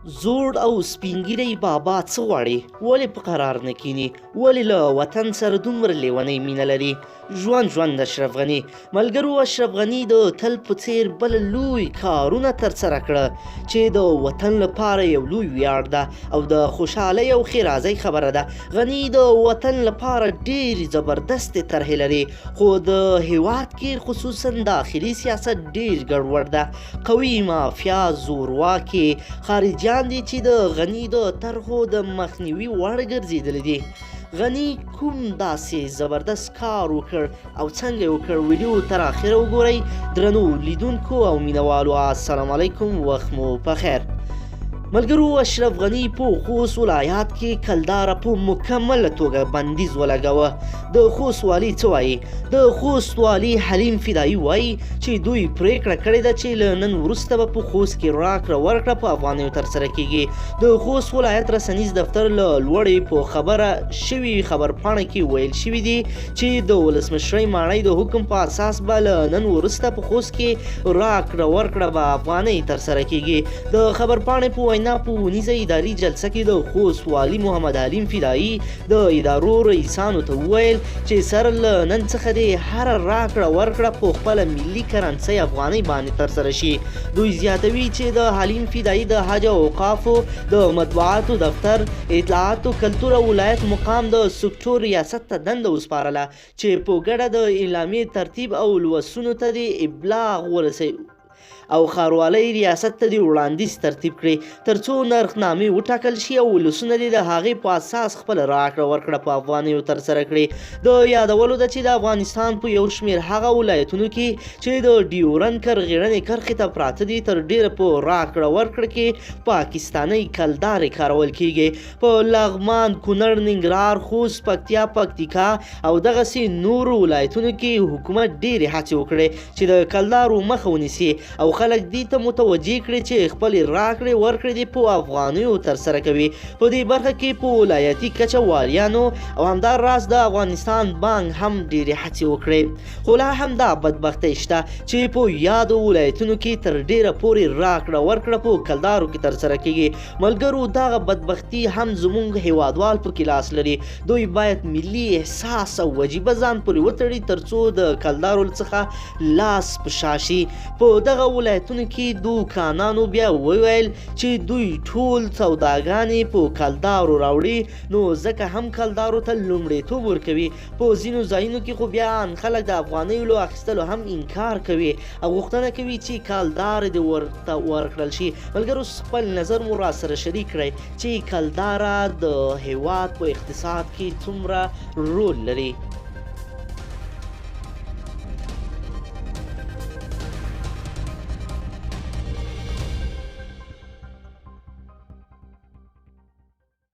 زوړ او سپین ږیری بابا څه غواړي؟ ولې په قرار نه کیني؟ ولې له وطن سره دومره لیونۍ مینه لري؟ ژوند ژوند اشرف غني. ملګرو، اشرف غني د تل په څیر بل لوی کارونه ترسره کړه چې د وطن لپاره یو لوی ویاړ ده او د خوشحالۍ او ښېرازۍ خبره ده. غني د وطن لپاره ډېرې زبردستې طرحې لري، خو د هیواد کې خصوصا داخلي سیاست ډېر ګډوډ ده. قوي مافیا، زورواکي خارجیان دي چې د غني د طرحو د مخنیوي وړ ګرځېدلي دي. غني کوم داسې زبردست کار وکړ او څنګه یې وکړ؟ ویډیو تر اخره وګورئ. درنو لیدونکو او مینوالو، السلام علیکم، وخت مو په خیر. ملګرو، اشرف غني په خوست ولایت کې کلداره په مکمله توګه بندیز ولګوه. د خوست والي څه وایي؟ د خوست والي حلیم فدایي وایي چې دوی پریکړه کړې ده چې له نن وروسته به په خوست کې راکړه ورکړه په افغانیو ترسره کیږي. د خوست ولایت رسنیز دفتر له لوړې په خبره شوي خبرپاڼه کې ویل شوي دي چې د ولسمشرۍ ماڼۍ د حکم په اساس به له نن وروسته په خوست کې راکړه ورکړه به افغانۍ ترسره کیږي. د خبرپاڼې په وینا، په اونیزه اداري جلسه کې د خوست والي محمد حلیم فدایي د ادارو رئیسانو ته وویل چې سر له نن څخه دې هره راکړه ورکړه په خپله ملي کرنسۍ افغانۍ باندې ترسره شي. دوی زیاتوي چې د حلیم فدایي د حج او اوقافو، د مطبوعاتو دفتر، اطلاعاتو، کلتور او ولایت مقام د سکتور ریاست ته دنده وسپارله چې په ګډه د اعلامیې ترتیب او لوستونو ته دې ابلاغ ورسوي او ښاروالۍ ریاست ته دې وړاندیز ترتیب کړي، ترڅو نرخنامې وټاکل شي او ولسونه دې د هغې په اساس خپله راکړه ورکړه په افغانیو ترسره کړي. د یادولو ده چې د افغانستان په یو شمېر هغه ولایتونو کې چې د ډیورند کرغېړنې کرښې ته پراته دي، تر ډېره په راکړه ورکړه کې پاکستانۍ کلدارې کارول کیږي. په لغمان، کونړ، ننګرهار، خوست، پکتیا، پکتیکا او دغسې نورو ولایتونو کې حکومت ډېرې هڅې وکړې چې د کلدارو مخه ونیسي او خلک دې ته متوجه کړي چې خپلې راکړې ورکړې دې په افغانیو ترسره کوي. په دې برخه کې په ولایتي کچه والیانو او همدا راز د افغانستان بانک هم ډېرې هڅې وکړې، خو لا هم دا بدبختۍ شته چې په یادو ولایتونو کې تر ډېره پورې راکړه ورکړه په کلدارو کې ترسره کیږي. ملګرو، دغه بدبختي هم زموږ هیوادوال پکې لاس لري. دوی باید ملي احساس او وجیبه ځان پورې وتړي ترڅو د کلدارو څخه لاس په شا شي. په دغه ولایتونو کې دوکانانو بیا وویل چې دوی ټول سوداګانې په کلدارو راوړي، نو ځکه هم کلدارو ته لومړیتوب ورکوي. په ځینو ځایونو کې خو بیا ان خلک د افغانیو له اخیستلو هم انکار کوي او غوښتنه کوي چې کلدارې دې ورته ورکړل شي. ملګرو، خپل نظر مو راسره شریک کړئ چې کلداره د هیواد په اقتصاد کې څومره رول لري.